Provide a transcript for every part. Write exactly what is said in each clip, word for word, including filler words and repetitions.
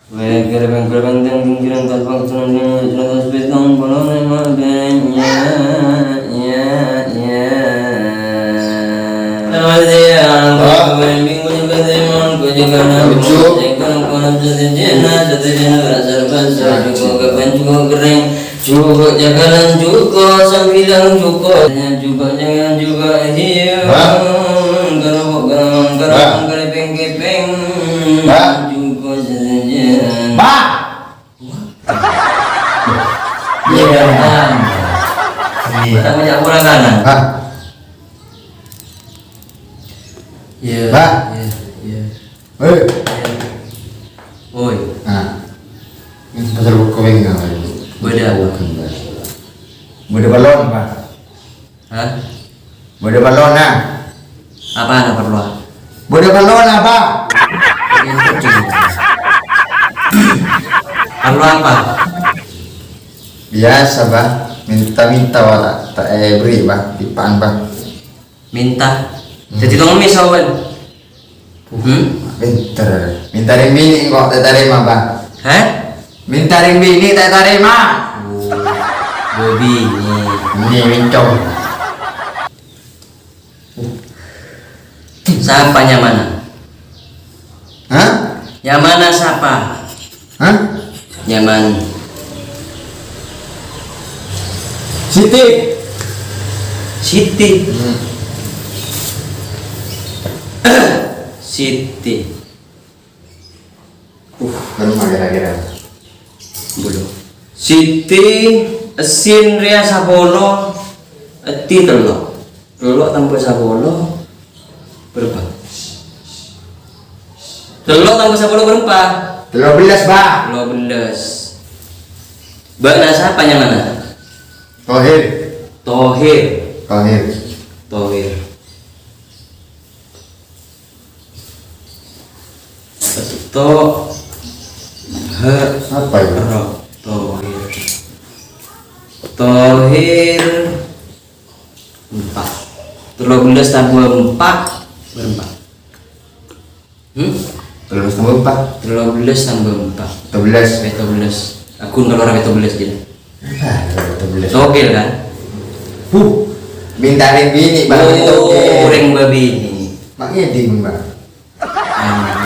Wè, kèrèbèng-kèrèbèng tèng pinggiran tas bangsa nang nang tas bintang polong nèma bènya, ya, ya. Selamat siang. Wah. Kembali minggu juga, Timon. Kau juga nak lucu. Jangan kau nak jadi jenak, jadi jenak, rasa-rasa, cukup kapan, cukup kering. Juga jagalan, juga sambilan, juga. Juga, jangan juga, iya. Wah. Kerupuk, kerang, kerang, Wah. Keriping, kiping. Wah. Juga saja. Wah. Iya, Bang. Iya. Kita punya kurang kanan. Hah? Iya, Bah. Iya, iya. Hei. Iya. Oi. Nah. Ini pasal buku yang nggak lagi. Beda apa? Bukan, Bah. Beda balon, Bah. Hah? Bâdâ parlona. Apa ana parlo? Bâdâ parlona, Pak. Parlo apa? Biasa, Bah. Minta-minta, wa, ta', ta' èberri', Bah. Dipa'an, Bah. Minta? Hmm. Dhâddhi tong mè' sawan. Hmm? Pinter. Minta rèng binè' engko' ta' tarèma, Bah. Hah? Minta rèng binè' ta' tarèma. Oh, binè'. Binè' mincong. Sapa nyamana? Hah? Nyamana sapa? Hah? Nyaman. Siti. Siti. Hmm. Siti. Uh, kan kira-kira. Bulu. Siti, sin rèya sapolo, èti tello'. Tello' tambâ sapolo, bârâmpa? Tello' tambâ sapolo bârâmpa? Tello bellâs, Bah. Tello bellâs. Bâ'na sapa nyamana? Tohir. Tohir. Tohir. Tohir. To-, he-, Apa itu? Ro-, Tohir. Tohir. Empa'. Tello bellâs tambâ empa', bârâmpa? Hmm? Tello bellâs tambâ empa'. Tello bellâs tambâ empa'. Pètto bellâs. Pètto bellâs. Aku ndelok ora pètto bellâs, Jin. Ah, pètto bellâs. Togel, kan? Huh. Minta rèng binè', Bang. Oh, togel. Rèng bâbinè'. Mak ngèdhing, Bang. Hmm.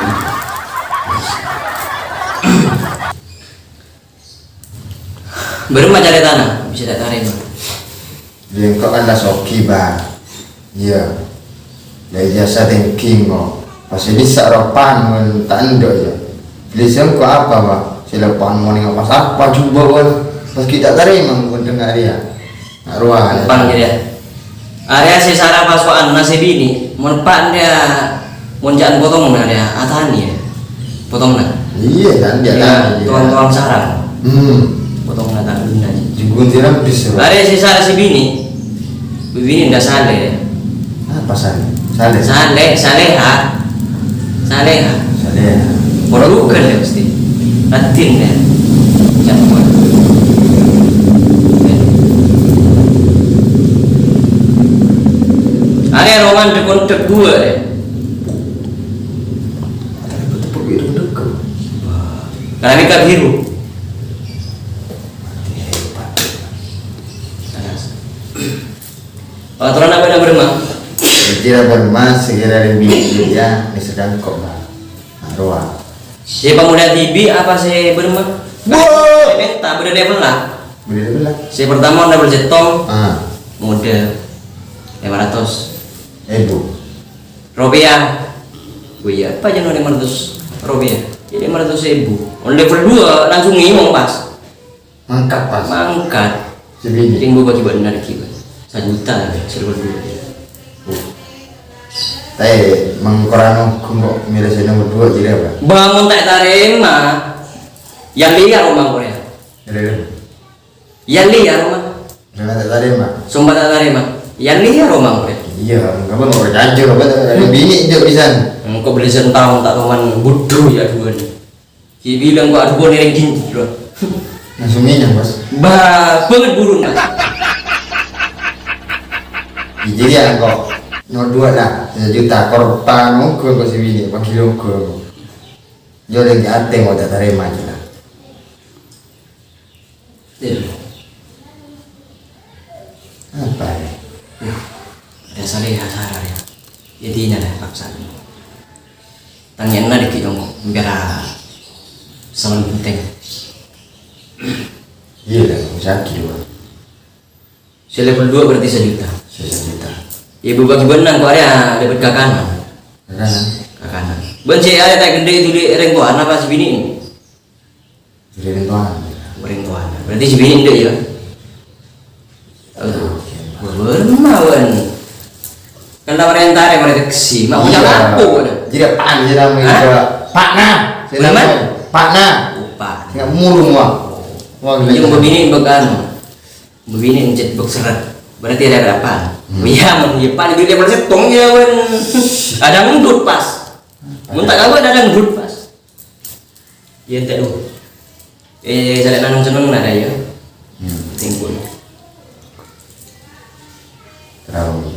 Bârâmpa carètana, bisa ta' tarèma. Iyâ, engko' kan la soghi, Bah. Iyâ. La ijazah tèngghi, engko'. Pas è dissa' ropan, mon ta' endâ', iyâ. Beli sèngko' apa, Bah? Sè lepan mon neng pas apa jhubâ', mon. Pas ghi' ta' tarèma, mon denga' rèya. Na' rowa, iyâ. Pan, iyâ. Arèya sè sara paso'anna sè binè', mon pa' ndâ', mon ca'na potongna rèya, atanè, yâ. Potongna. Iyâ, kan, iyâ, iyâ, kan, iyâ. Towang-towang sarang. Hmm. Potongna ta' ghuna, yâ. Jhughun tirang bis, yâ. Arèya sè sara sè binè'. Binè' ndâ' Saleh, yâ. Apa Saleh? Saleh. Saleh, Saleha. Saleha. Saleha. Pondhughân, yâ, mesti. Raddhin, yâ. Campur. Arèya roman dhek-ondhek dhuwâ', yâ. Tepuk-tepuk gitu, gitu. Wah. Karena ini kan biru. Panas. Aturan apa nak berma? Kira berma, sekira lebih, ya, misalkan kok, Bang. Nah, roa. Sè pamodâ dhibi' apa sè bârâmma? Wah! Mènta bâdâ level la. Bâdâ level la. Sè pertama double cetong. Ah. Modâ lèma ratos èbu. Ropèya. Oh iyâ, apa jhâ' lèma ratos ropèya? Yâ, lèma ratos èbu. On level dua langsung ngèmong pas. Mangkat pas. Mangkat. Sè binè'. Sing bâbâgi bâ'na rèki, Pak. Sajuta, sè nomor dua. Oh. Tapè, mangkorano kok milih sè nomor dua jârèya, Pak? Bâ, mon ta' ètarèma, yâ lèyar roma korè. Lèyar. Yâ lèyar roma. Jangan ta' ètarèma. Sompa ta' ètarèma. Yâ lèyar roma korè. Iyâ, enggak apa, enggak percaya, apa, ta' ada binè' jâ' pisan. Engko' bâli sentaon ta' toman budhu yâ dhuwâ. Sè bilang kok aduh, boleh ranking, bro. Langsung ngenyang, Bos. Bah, banget burung, Mas. Ya, jadi ya, kok nomor dua lah, sejuta. Korban, monggo, kok, sini, panggil monggo. Jhâ' rèng atè mo' ta' tarèma jâ'. Iya. Apa ya? Ada saleh hasara ya. Jadinya lah paksa. Tanya na dikit dong, biar salam penting. Iya kan, sakit dua. Sè level dua berarti sejuta. Sejuta. Ibu bagi benang kok ada dapat kakanan. Kakanan. Kakanan. Bân sè ada tak gede itu di reng tuan apa si bini ini? Jadi reng tuan. Reng tuan. Berarti si bini ndek ya. Aduh. Bermawan. Kan tak merentah ya mereka keksi. Mau punya apa? Jadi apaan sih namanya? Hah? Pak Nah. Sih namanya? Pak Nah. Pak. Nggak murung wah. Wah, gila. Yang begini bekan. Begini encet bek seret. Berarti ada berapa? Hmm. Iya, men iya pan dibeli level setong ya wen. Ada ngundut pas. Mun tak kawan ada ngundut pas. Iya entek lu. Eh, saya nanam seneng ada ya. Hmm. Tingkul. Terlalu.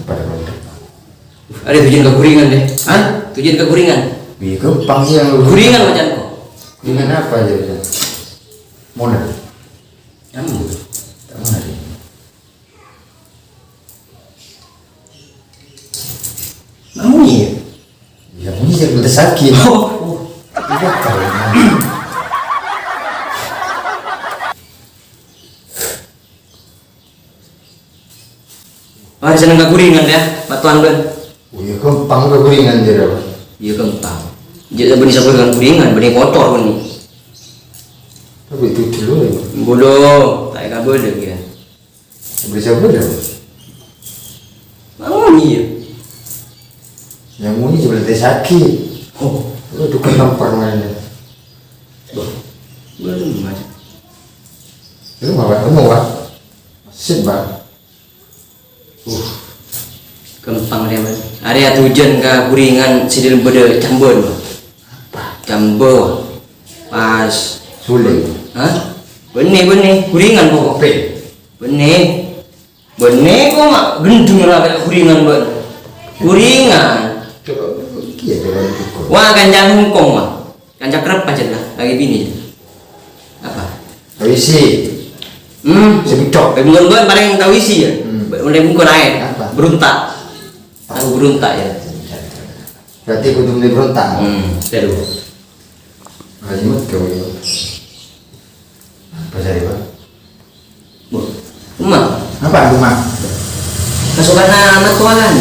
Pada ronda. Ada tujuan ke Kuringan deh. Hah? Tujuan ke Kuringan. Iya, gampang sih yang lu. Kuringan macam kok. Kuringan apa aja bisa? Mona. Kamu. Tak mau hari. Mau iya. Ya, ini yang udah sakit. Oh. Itu tahu. Wah, seneng ka Kuringan ya, Pak Tuan, Bang. Oh, iya, gampang ka Kuringan, dia, Bang. Iya, gampang. Jadi, bani sabar dengan Kuringan, bani kotor, bani. Tapi itu dulu, ya. Bodoh, tak kabur deh, ya. Bani sabar, ya. Mau iya. Yang muni sebenarnya sakit. Oh. Lu tukang tampar mana? Bah, belum, Mas. Lu mau, Pak? Lu mau, Pak? Sip, Pak. Uh, gampang rèya, Bang. Arèya atujuan ka Kuringan sè dâlem bâdâ cambon, Bang. Apa? Cambo. Pas. Suling. Hah? Bânnè, bânnè. Kuringan pokok. P. Bânnè. Bânnè kok ma' ghendheng ra ka Kuringan, Bang. Kuringan. Coba, iki ya, coba dukung. Wah, kancana hongkong, Bang. Kanca kerep aja lah, lagi bini. Apa? Tawisi. Hmm. Sebidok. Tapi bukan, bukan paling tawisi ya. Hmm. Mulai buku lain. Apa? Beruntak. Tahu beruntak ya. Berarti kudu beli beruntak. Hmm, seru. Lagi mut kau itu. Apa jadi, Pak? Bu, Uma. Apa, Uma? Pasukan anak tuan.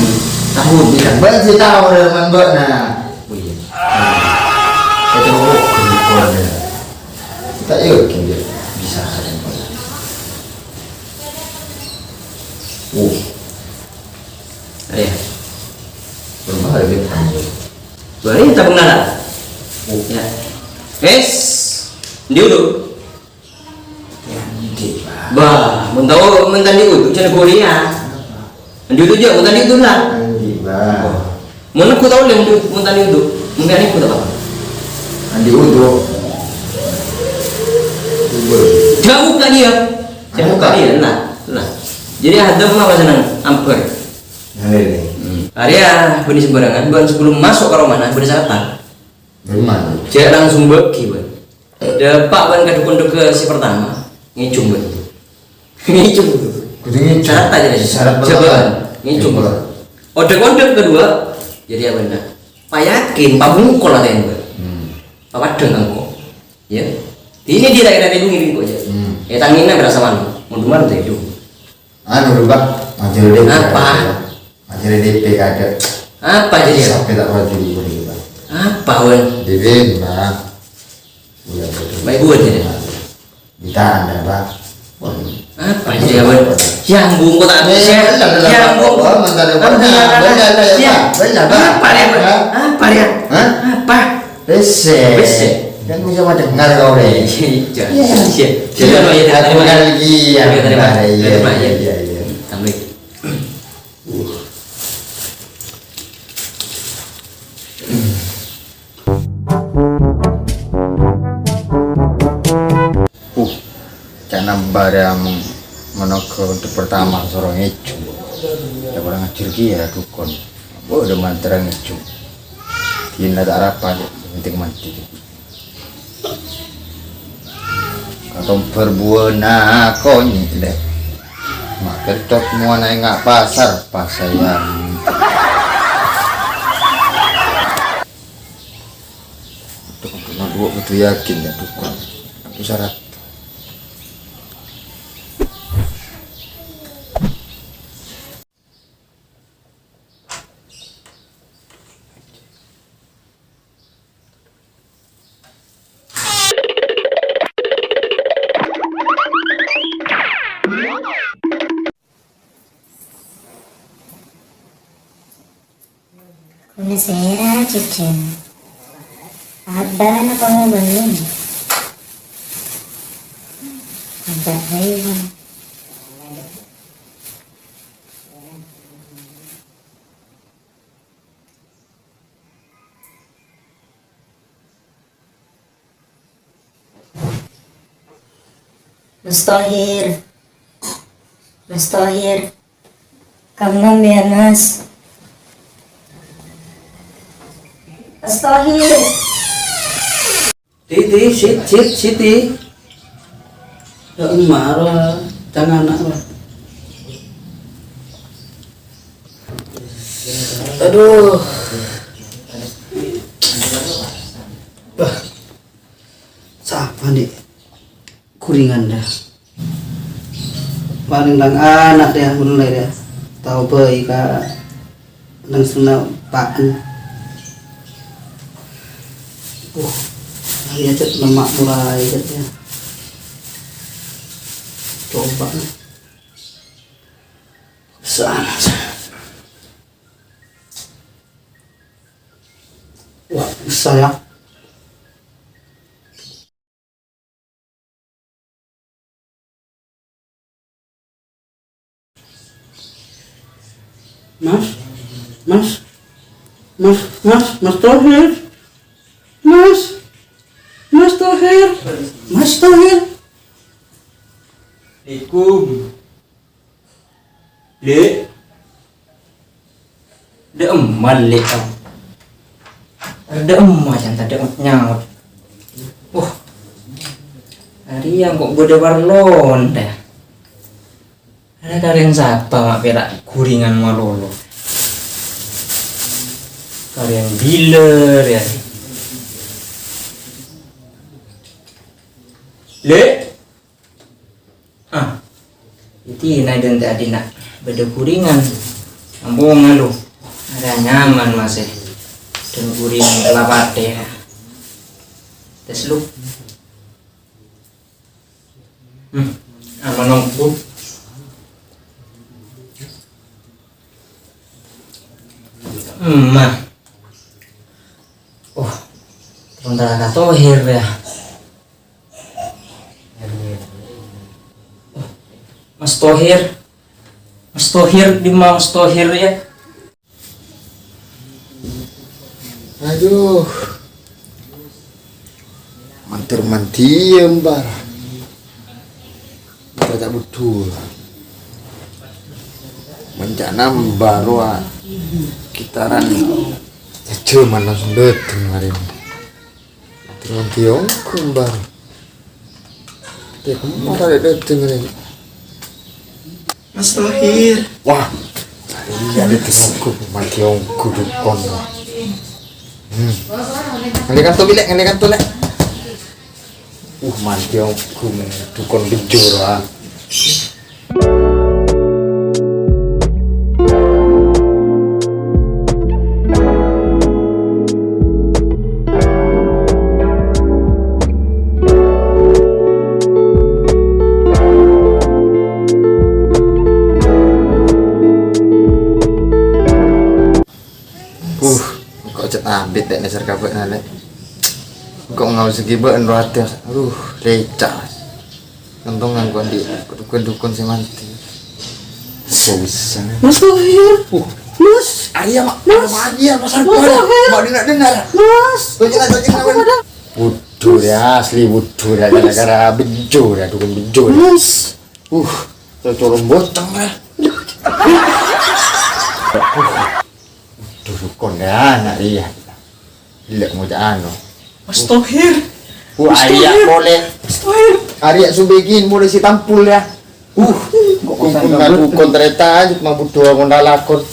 Tahu tidak? Mbak sih tahu, Reman, Mbak, nah. Oh, iya. Kita mau ke depan, ya. Kita yuk, gini. Bisa ada yang boleh. Uh. Ayo. Belum ada dia panggil. Boleh, tak pengaruh. Oh. Ya. Wes. Dia dulu. Andi, Pak. Bah, mun tao, mun tadi itu, jangan kuliah. Andi itu aja, mun tadi itu lah. Andi, Pak. Mun aku tahu lah, mun, mun tadi itu. Mungkin aku tak apa. Andi itu. Jamu kali ya. Jamu kali ya, lah, lah. Jadi ada apa senang? Amper. Nah, ini. Hmm. Arèya bânnè sembarangan, bân sebelum masuk ka romana bânnè saratan. Memang. Jhâ' langsung bâgi, bân. Dâpa' bân ka dukun-dukun sè pertama, ngèjhung, bân. Ngèjhung. Kudu ngèjhung. Syarat aja deh. Syarat pertama. Coba, ngèjhung. Ngèjhung. Odek-odek kedua, jadi apa, ndak? Payakin, pamungkol atèna, bân. Hmm. Papadhâng engko'. Ya. Ini dia tak kira telu ngene kok, ya. Hmm. Ya, tangina berasa malu. Mundur-mundur itu. Anu, Pak, majelis D P. Apa? Majelis D P kada. Apa jadi ya? Sampai tak maju di sini, Pak. Apa, Wan? Dibin, Pak. Bulan kedua. Baik, buat ini. Ditahan, ya, Pak. Wan. Apa jadi ya, Wan? Yang bungkut tak bisa. Eh, benar, benar, Yang Pak. Bungkut. Oh, bentar, ya, Pak. Benar, benar, ya, Pak. Benar, Pak. Apa ya, Pak? Hah? Apa ya? Hah? Apa? Besek. Besek. Kan bisa mendengar kau, Rek. Iya, iya. Iya, iya. Iya, iya, iya. Aku kan lagi, ya, terima. Iya, iya, iya, iya. Tambah. Uh, ca'na barang monogo untuk pertama sorong ejo. Ya, kurang ajar ki ya, dukun. Oh, udah mantra ngeju. Dina ta' arapa, penting mandi. Katong berbuana konyi deh. Makin tot muana enggak pasar, pasayan. Untuk dua kudu yakin ya, dukun. Itu syarat. Buonasera, Cicin. Abba napa ngomongan? Abba, ayo. Mas Tohir. Mas Tohir. Kamu biar, Mas. Mas Tohir. Siti, Sit-, Sit-, Siti. Ya, Umar, wah. Tang ana', wah. Aduh. Wah. Sapa, Dik? Kuringan, dah. Paling tang ana', dah, mulai, dah. Tao bhâi ka Langsung na pa'en. Uh, ayo, Cek, lemak mulai, Cek, ya. Coba, nih. Sana. Wah, bisa, ya. Mas, Mas, Mas, Mas, Mas Tohir, Mas, Mas Tohir, Mas Tohir. Assalamualaikum. Lè'. Dâ'emma, Lè', tao. Dâ'emma, can tadâ' nyaot. Wah. Arèya engko' bâdâ parlona, dâ. Arèya karèn sapa ma' pèra' guringan malolo? Karèn bilâr, yâ. Lè'. Ah, iti na dântè' adina bâdâ guringan. Ampon ngalu. Ada nyaman masih. Dan guringan kelapate. Tes lu. Hmm, aman nongku. Hmm, mah. Oh, sementara Kak Tohir ya. Mas Tohir. Mas Tohir, di mana Mas Tohir ya? Aduh. Mator mandiyan, Bar. Kita tak butuh. Mencana baru, ah, kitaran. Jaman langsung dateng hari ini. Dengan tiongku, Mbah. Dia kemana dia dengan ini? Mas Tohir. Wah, iya, dia tiongku, Mas tiongku, dukun. Hmm. Ngelikan tuh, Bilek, ngelikan tuh, Lek. Uh, Mas tiongku, dukun bejur, ah. Uh, engko' cè' abit dek neser kabek nale. Engko' ngaos giba'en roh ati, aduh, lecak. Untung nganggo di dukun-dukun sing mati. Susah. Mas Tohir. Uh. Mas. Arya, Mak. Mas. Arya, Mas. Mas Tohir. Mau dengar-dengar. Mas. Bagi nak sakit apa? Budur ya, asli budur ya, gara-gara bejur ya, dukun bejur ya. Mas. Uh, cocok boceng ya. Uh. Ya, na' iyâ. Ella' ngoca' anu. Mas Tohir. Bu, Mas arèya Tohir. Polè. Mas Tohir. Arèya subegin mulai si tampul ya. Uh, kok kungkung usah ngaku kabut. Kontreta aja mabudua ngonda lakon.